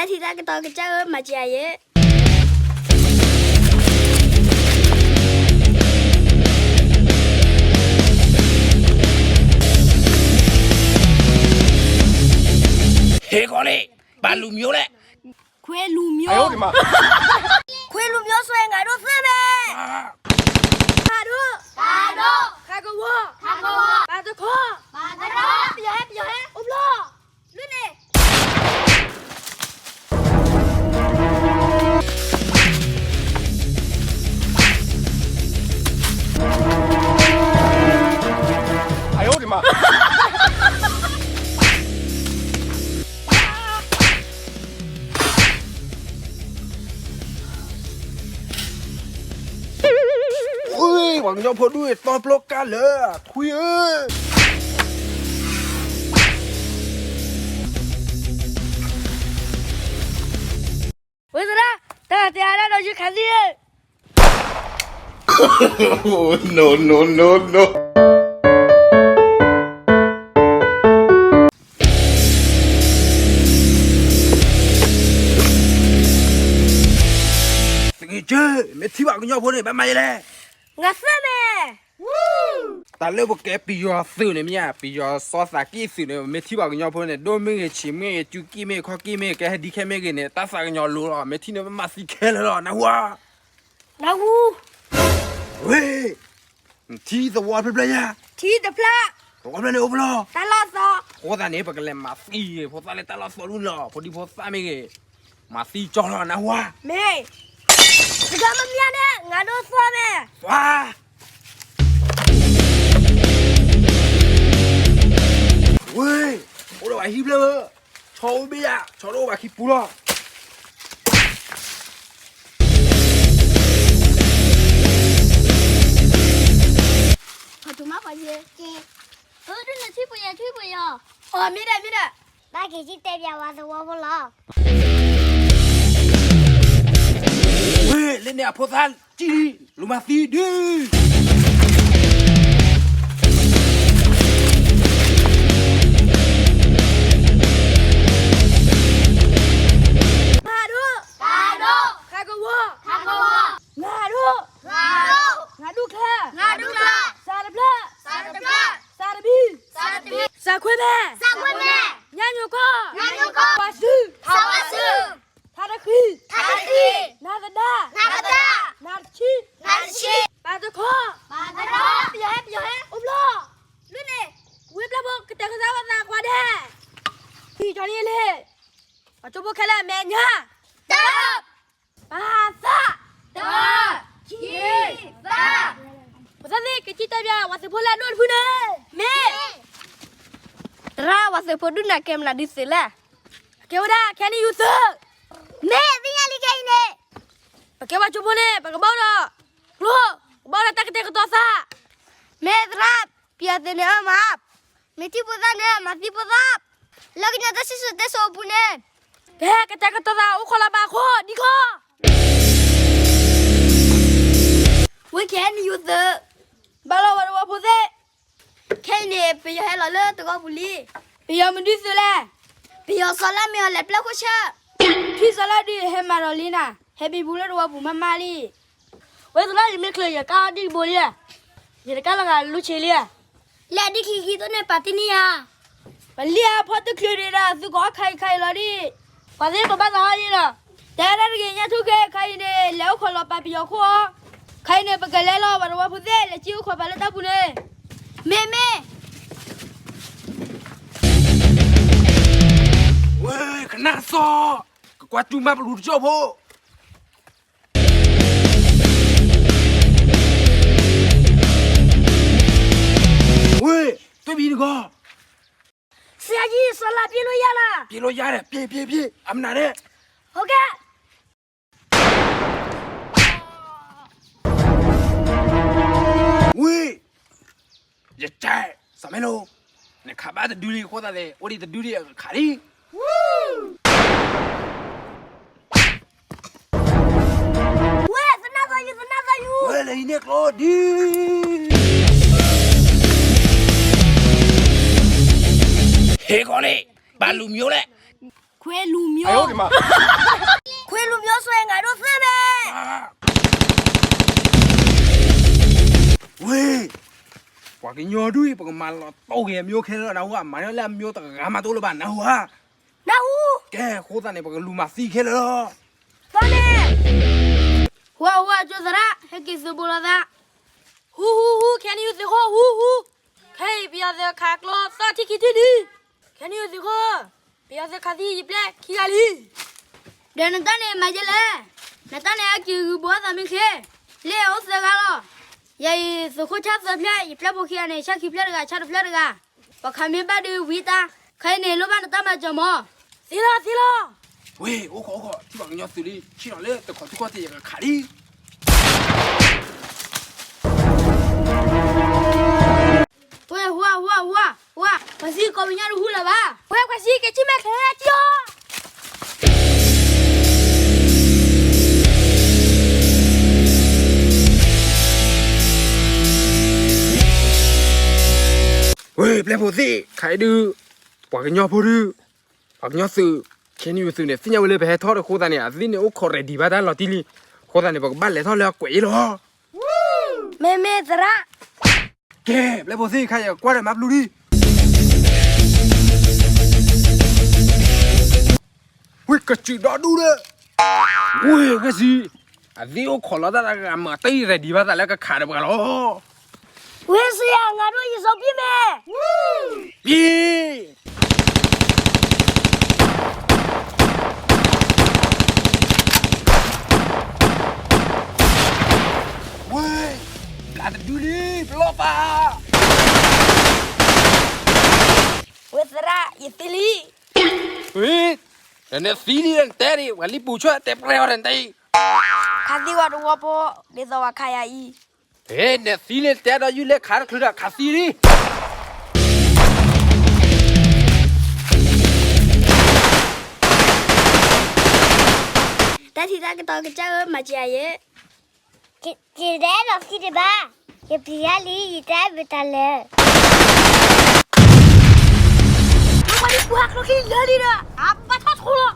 တၢ်ထံၣ်တၢ်ကတီၤကစၢ်ဧၢ မၤစၢၤယဲ ဟ့ၣ်ကီးန့ၣ် ဘၣ်လူၤမျိုးလဲၣ် ခွေးလူမျိုး ခွေးလူမျိုးဆိုရင် ငါတို့သတ်မယ် ငါတို့ ငါတို့ ခါကဝီၤ ခါကဝီၤ ဘၣ်တခီ ဘၣ်တခီ ပယီၤဟဲ ပယီၤဟဲ အိၣ်ဘျီ လွတ်နေ ဝ့ၢ် ပှၤကညီဖိဒူၣ်အံၤ တီပျိကါလၢာ် ထွံၣ်ဧၢ ဝ့ၢ်သရၣ် တၢ်တဲအါဒၣ်ဒီးယုၢ်ခါသံၣ်ဧၢ No, no, no, no. သုက့ၤကၢ မ့ၢ်ထံၣ်ဘၣ်ကညီဖိန့ၣ် ဘၣ်မၤယလဲၣ် ငါသ့ၣ်မဲာ် တၢ်လၢပကဲပယီၤသုးန့ၣ်မ့ၢ်ဧါ ပယီၤစီသးကံၢ်သုးန့ၣ် မ့ၢ်ထံၣ်ဘၣ်ကညီဖိန့ၣ် ဒိၣ်မ့ၢ်ဂ့ၤ ဆံးမ့ၢ်ဂ့ၤ ကၠူကံၢ်မ့ၢ်ဂ့ၤ ခီၣ်ကံၢ်မ့ၢ်ဂ့ၤ ကဟဲဒ်ခဲမ့ၢ်ဂ့ၤန့ၣ် တၢ်သးကညီၤလိၤလီၤ မ့ၢ်ထံၣ်န့ၣ် ပမၤသံခဲလၢာ်လီၤ နၢ်ဟူဧါ နၢ်ဟူ ဝ့ၢ် ထံသဝီဖျၢၣ်ဖျၢၣ်ယါ ထံတဖျၢၣ် သဝီဖျၢၣ်န့ၣ်အိၣ်ဖဲလဲၣ် တၢ်လီၢ်သီ အဃိသတးန့ၣ် ပကလဲၤမၤသံ ဖိသၣ်လၢတၢ်လီၢ်သီဒူၣ်န့ၣ်လီၤ ဖိဒံဖိသၣ်မ့ၢ်ဂ့ၤ မၤသံကၠီလီၤ နၢ်ဟူဧါ မ့ၢ် တဂၤမ့ၢ်မ့ၢ်န့ၣ် ငါဒိၣ်သွီမဲာ် သွီ ဝ့ၢ် အိၣ်ဒီးပှၤဟံၣ်ဖျၢၣ်ဧၢ ဆီအိၣ်ဘ့ၣ်ယါ ဆီတအိၣ်ဘၣ်ခံပူၤလီၤ အၢ ဒ်နထံၣ်ပယီၤ ထံၣ်ပယီၤ အီ မ့ၢ်ဒၣ် မ့ၢ်ဒၣ် ဘၣ်က့ၤကံၣ်တဲပၠးဝဲသဝီဖိလီၤ ဝ့ၢ် လၢန့ၣ်အဖိသၣ် ကံၣ်လံ လူၤမၤသံဒုး ဖးဒိၣ် ဖးဒိၣ် ခါကဝီၤ ခါကဝီၤ ငါဒိၣ် ငါဒိၣ် ငါဒူၣ်ချၢ ငါဒူၣ်ချၢ စးတဖျၢၣ် စးတဖျၢၣ် စးတဘံၣ် စးတဘံၣ် စးခွဲမဲာ် စးခွဲမဲာ် ညါညိၣ်ကီၢ် ညါညိၣ်ကီၢ် ဝါစု ထါဝါစု ထါတဃံ ထါတဃံ နၢ်သဒါ နၢ်သဒါ နၢ်တဆံ နၢ်တဆံ ဘၣ်တခီ ဘၣ်တခီ ပယီၤဟဲ ပယီၤဟဲ အိၣ်ဘျီ လွံၢ်န့ၣ် ဝ့ၢ်ပျၢ်ဖိကတဲာ်ကတီၤဝဲသးခွါဒဲး ထံကီၢ်န့ၣ်လံ ပှၤကၠိဖိခဲလၢာ်အမဲာ်ညါ တၢ ပၢ်သၣ် တၢ ခံ သၢ ပသၣ်သ့ၣ်ကစံၣ်တဲပၠး ပှၤသုးဖိလၢအဒိၣ်တဖုန့ၣ် မ့ၢ် သရၣ် ပှၤသုးဖိဒူၣ်နၤကဲမနုၤဒုးသုးလဲၣ် ကဲဝဲဒၣ် ခဲအံၤနယူၤသုး မ့ၢ်သ့ၣ်ညါလံခဲအံၤန့ၣ် ပကဲပှၤကၠိဖိန့ၣ် ပကဘၣ်အိၣ်ဒီး ကျိ ကဘၣ်အိၣ်ဒီးတၢ်ကတဲာ်ကတီၤသး မ့ၢ်သရၣ် ပယီၤသုးန့ၣ်အၢမး မ့ၢ်ထံၣ်ဖိသၣ်န့ၣ် မၤသံဖိသၣ် လၢကညီတၢ်စံၣ်စိၤတဲစိၤအပူၤန့ၣ် ကဟဲကတဲာ်ကတီၤသးအိၣ်ခိးလီၤဘၣ်အဃိ ဒ်ခီ ဝ့ၢ်ခဲအံၤနယူၤသုး ဘၣ်လီၤဝဲတဝီဖိသ့ၣ် ခဲအံၤန့ၣ် ပယီၤဟဲလီၤလၢတဝီပူၤလံ ပယီၤမနုၤသုးလဲၣ် ပယီၤစီၤလါမ့ၢ်အီၤလဲၤပျဲခိၣ်ဆၢ ထံၣ်စီၤလါဒုးဟဲမၤဒီးလံနၤ ဟဲဘံဘူလၢတဝီပူၤမးမးလံ ဝဲသရၣ် ယမ့ၢ်ချုးယကါအီၣ်ဒံၣ်တဘိလံဧါ ယတကါလီၤဂာ်လူဆံးလံဧါ လဲၤဒ်ခံခံသိးန့ၣ် ပာ်တ့ၢ်န့ၢ်ဧါ ပလံဧါ ဖီတချုးဒံးဒီး သုကအီၣ်ခါအံၤခါအံၤလီၤဒံး ပှၤသ့ၣ်ပဘၣ်သးအီၣ်ယံၤဒီး တဲဒၣ်တဂ့ၤ ညါထူၣ်က့ၤ ခါအံၤန့ၣ် လဲၤအိၣ်ခိးလီၤပာ်ပယီၤခိၣ်အီၣ် ခါအံၤန့ၣ် ပကလဲၤလီၤ ပှၤတဝီဖိသ့ၣ် လဲၤစံၣ်အိၣ်ခိးပာ်လၢတၢ်ပူၤန့ၣ် မ့ၢ်မ့ၢ် ဝ့ၢ် ကနၣ်စီၤ ကကွၢ်တူၢ်မးပလူၤတကၠိၢ်ဖိ ဝ့ၢ် တွံၢ်ဘံနဂီၢ် ဆရာကြီး စီၤလါ ပြေးလို့ရလား ပြေးလို့ရတယ် ပြေး ပြေး ပြေး အမနာ်နဲ့ ဟုတ်ကဲ့ ဝ့ၢ် ယကဲ စီၤမဲလိ နခးဘၣ်တဒုလံအဃိသတးန့ၣ် အိၣ်ဒံးတဒုလံ အခးလံ ဝ့ၢ် သနၢ်သးယူၤ သနၢ်သးယူၤ ဝ့ၢ် လဲၤဟံးန့ၢ်ကျိဒု ဟ့ၣ်ကီးန့ၣ် ဘၣ်လူၤမၠိလဲၣ် ခွေးလူမျိုး ခွေးလူမျိုးဆိုရင် ငါတို့သတ်မယ် ဝ့ၢ်, ပှၤကညီဒုး ပကမၤလီၤတိၢ်က့ၤအမျိုးခဲလၢာ် နၢ်ဟူဧါ, မၤန့ၢ်လၢအမျိုးတဂၤမးတအိၣ်လၢၤဘၣ် နၢ်ဟူဧါ. နၢ်ဟူ. ကဲ အဃိသတးန့ၣ် ပကလူၤမၤသံခဲလၢာ်လီၤ. သွားမယ်. ဟူဧါ ဟူဧါ ကၠိသရၣ် ဟဲက့ၤသုးဘူးလိာ်သး. ဟူ ဟူ ဟူ ခဲန့ၣ်ယသုးခိၣ် ဟူ ဟူ. ခဲအံၤ ပယီၤသုးခးကျိသီၣ်ထံခံထံလံ. ခဲန့ၣ်ယသုးခိၣ် ပယီၤသုးခးသံယပျဲၢ်ခံဂၤလံ. ဒီးနတၢ်န့ၣ်မၤယဲလဲၣ်. နတၢ်န့ၣ်အက့ၤဂုၤဘိအသးမ့ၢ်ချ့, လၢအအိၣ်သၢဂၤလီၤ. ယအံၤသုးခိၣ်ဆၣ်သၢဖျၢၣ် ယပျဲၢ်ဖိခံဂၤန့ၣ် ဆၣ်ခံဖျၢၣ်တဂၤ ဆၣ်တဖျၢၣ်တဂၤ. ပှၤခးမ့ၢ်ဘၣ်ဒုးဝံတၢ်, ခဲအံၤန့ၣ် လိၣ်ဘၣ်နတၢ်မၤစၢၤမး. သ့လီၤ သ့လီၤ. ဝ့ၢ် အိၣ်ခိး အိၣ်ခိး ထံၣ်ပှၤကညီသုးလံ ဆ့ၣ်နီၤလၢတခိးထူၣ်ကီၢ်သ့ၣ် ယကခးလံ. ဝ့ၢ် ဝါ ဝါ ဝါ ဝါ, ပှၤသံကိးပညၣ်တဟူလၢၤဘၣ်. ဝ့ၢ် ပှၤသံက့ၤထံၣ်မဲာ်ချ့ထံၣ်အီၤ. ဝ့ၢ် ပျဲၢ်ဖိသ့ၣ် ခးအံၤဒုး ပှၤကညီဖိဒုး ပှၤကညီသုး ခဲန့ၣ်ယသုးန့ၣ် သ့ၣ်ညါဝဲလၢပဟဲထီၣ်တဃိသတးန့ၣ် အသ့ၣ်န့ၣ်အိၣ်ခိး ready ဘၣ်တၢ်လီၤတံၢ်လံ. အဃိသတးန့ၣ် ပကဘၣ်လဲၤထီၣ်လၢအကွဲးအံၤလီၤ. မ့မ့ၢ်သရၣ်. ကဲ ပျဲၢ်ဖိသ့ၣ် ခါယကွၢ်ဒီးမၤပျူၤလံ. ဝ့ၢ် ကစၢၢ်ဒီဒူၣ်ဒီး ဝ့ၢ် ကစံး အသ့ၣ်အိၣ်ခိးလီၤတၢ်တဂၤမၤတၢ်အံၤ ready ဘၣ်သးလၢကခးဒီးပှၤလီၤ. ဝ့ၢ် စံးယၤ ငါတို့ရေစောင်ပြည့်မယ်. ပြည့်. ဝ့ၢ် ဘျါတဒုလံ ပလီၢ်ပာ်. ဝ့ၢ်သရၣ် ယသံလံ. ဝ့ၢ် နသံလံနတဲဒံး ပှၤလံပူၤဆွဲတဲပှဲၤအီၤနတဲအံၤ. ခးသံဝဲတဝီဖိ ဒ်သိးပှၤခးယၤအံၤ. ဟ့ၣ် နသံလံတဲဒီးယုၢ်လဲၣ်ခးတချုးဒီးခးသံလံ. တၢ်ထံၣ်တၢ်ကတီၤကစၢ်ဧၢ မၤစၢၤယဲ. ယတအဲၣ်ဒိးသံတဘၣ်, ယပျံၤတၢ်လံ ယတအဲၣ်ဘၣ်တၢ်လၢာ်. ပှၤလံပူၤဟးကျိချံလၢာ်လံဒီး အဘၣ်ထီၣ်ဆိလီၤ.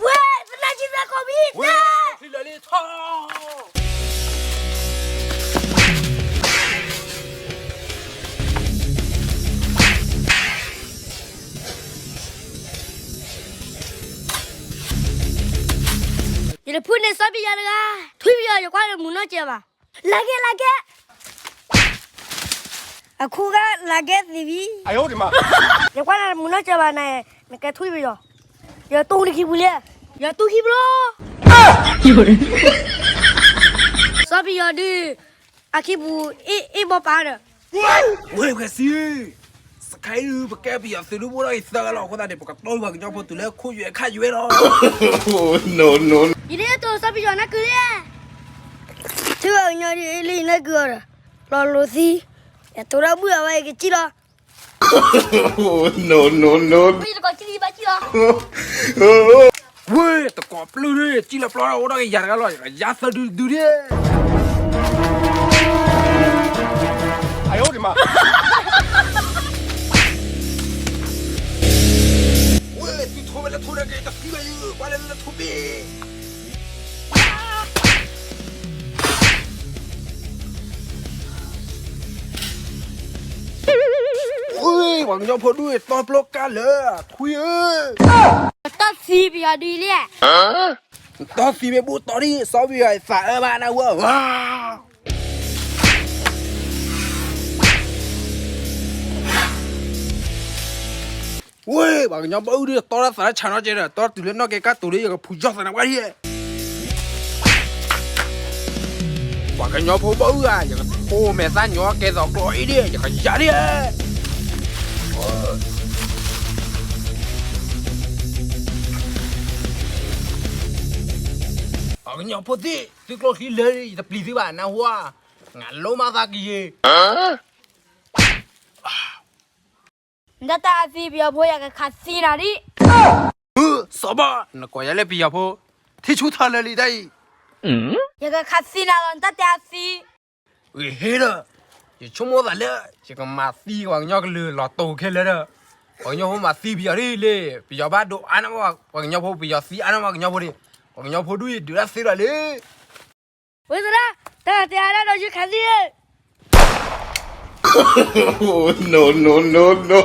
ဝဲ သနာ်က့သးကိးမံၤ ဝဲ တၢ် ချံလၢာ်လံထီၣ်. ယတဖုန့ၣ်စီၤပယီၤတဂၤ, ထွံၣ်ပယီၤ ယကွၢ်လၢမူနီၢ်ကဲဘၣ်. လၢကဲ လၢကဲ, အခိၣ်ဂၤလၢကဲသံဘံ, ယကွၢ်လၢမူနီၢ်ကဲဘၣ်န့ၣ်, နကဲထွံၣ်ပယီၤ, ယတူၢ်နခံပူၤလံ, ယတူၢ်ခံပူၤလီၤ. စီၤပယီၤဒုး အခံပူၤ အ့ၣ်ဘီပာ်ဒီး, ဝဲၢ် ဝဲၢ်စံး, စခါအံၤဒုး ပကဲပယီၤသုးဒုး ဘိၣ်ဒီးအံၤသၢဂၤလီၤ. အဃိသတးန့ၣ် ပကတီပှၤကညီဖိတုၤလၢခိၣ်ယွဲခါယွဲလီၤ. No, no. ယဒ်သိးစီၤပယီၤနၢ်ကုလံ, ထံၣ်ပှၤကညီဒ်အံၤလံနၢ်ကုအီၤဒီး, လီၤလိၤသံ, ယတိၤတၢ်ဘုၣ်အဝဲအံၤကစံၣ်လီၤ. No, no, no. ဝဲၢ် တကိးပျုၢ်ဒုး စံၣ်လီၤပျီဒီး အိၣ်ဒီးကယၤတဂၤလီၤ, ယၤသၢဒုဒုဒံး. ဝဲၢ် သုထိၣ်ဝဲလၢထိၣ်န့ၣ်က့ၤ တသံဘၣ်ယုၢ် ကွၢ်လၢလၢထိၣ်ဘ့ၣ်. ဝဲၢ် ပှၤကညီဖိဒုး တီပျီကါလၢာ် ထွံၣ်ဧၢ, တီသံပယီၤဒုးလံ, တီသံမ့ၢ်ဘူၣ်တီဒံး စီၤပယီၤသးအၢဘၣ်နဝဲ, ဝဲၢ် ပှၤကညီဘၣ်အုၣ်ဒုး တီတၢ်သးတၢ်ဆးနီၢ်ကဲဒီး တီတုၤလၢနီၢ်ကဲကါတိၤလံ ယကဖူးယီၢ်သးနဝဲဒံး. ပှၤကညီဖိဘၣ်အုၣ်ဧါ, ယကထိမဲာ်သၣ်ညီကဲသိးကျိအံၤဒံး ယကယၤဒံး. ပှၤကညီဖိသ့ၣ်, သုကျိချံလၢာ် ယတပျံၤသုဘၣ် နၢ်ဟူဧါ, နလိၣ်မၤသးကယံၤ. နတၢ်အသံပယီၤဖိ ယကခးသံနၤဒံး. စီၤဘီ, နကိးယၤလၢပယီၤဖိ, ထံၣ်ဆူၣ်ထီၣ်လၢာ်လံတၢ်အံၤ. ယကခးသံနၤလီၤ နတၢ်တဲအသံ. ဂ့ၤဟ့ၣ်လၢာ်, ယဆိကမိၣ်သးလၢ ယကမၤသံပှၤကညီကလုာ်လီၤတိာ်ခဲလၢာ်ဒီး ပှၤကညီဖိမၤသံပယီၤဒ်လဲၣ်, ပယီၤဘၣ်ဒိးအါန့ၢ်ပှၤကညီဖိ, ပယီၤသံအါန့ၢ်ပှၤကညီဖိဒီး ပှၤကညီဖိဒုးယဒုးတၢ်သ့ဒီးလံ. ဝဲသရၣ်, တၢ်တဲအါဒၣ်ဒီးယခးသံဧၢ. No, no, no, no.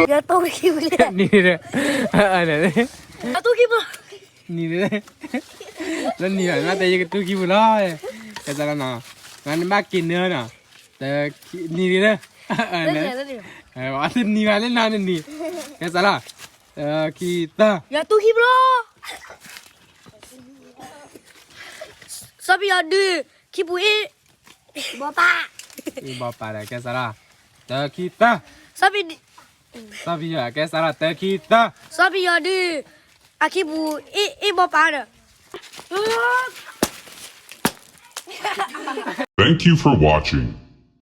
ယတူၢ်ခံပူၤလံ. နံၤဒီး, ယတူၢ်ခံပူၤ. နံၤဒီး, လၢနံၤဘၣ် မ့ၢ်တဲယကတူၢ်ခံပူၤလီၤ. ကဲစးလီၤနီၤ, နဘၣ်က့ၤနၢနီၤ, နံၤဒီး, နံၤဘၣ်လၢနီၤနံၤ, ကဲစးလီၤ, ခံသၢ, ယတူၢ်ခံပူၤလီၤ. စီၤပယီၤဒုး ခံပူၤအ့ၣ်, ဘီပာ်, အ့ၣ်ဘီပာ်ဒီး ကဲစးလီၤ, တၢ ခံ သၢ, စီၤပယီၤ, ကဲစးလီၤ, တၢ ခံ သၢ, စီၤပယီၤဒုး အခံပူၤအ့ၣ်ဘီပာ်ဒီး Thank you for watching.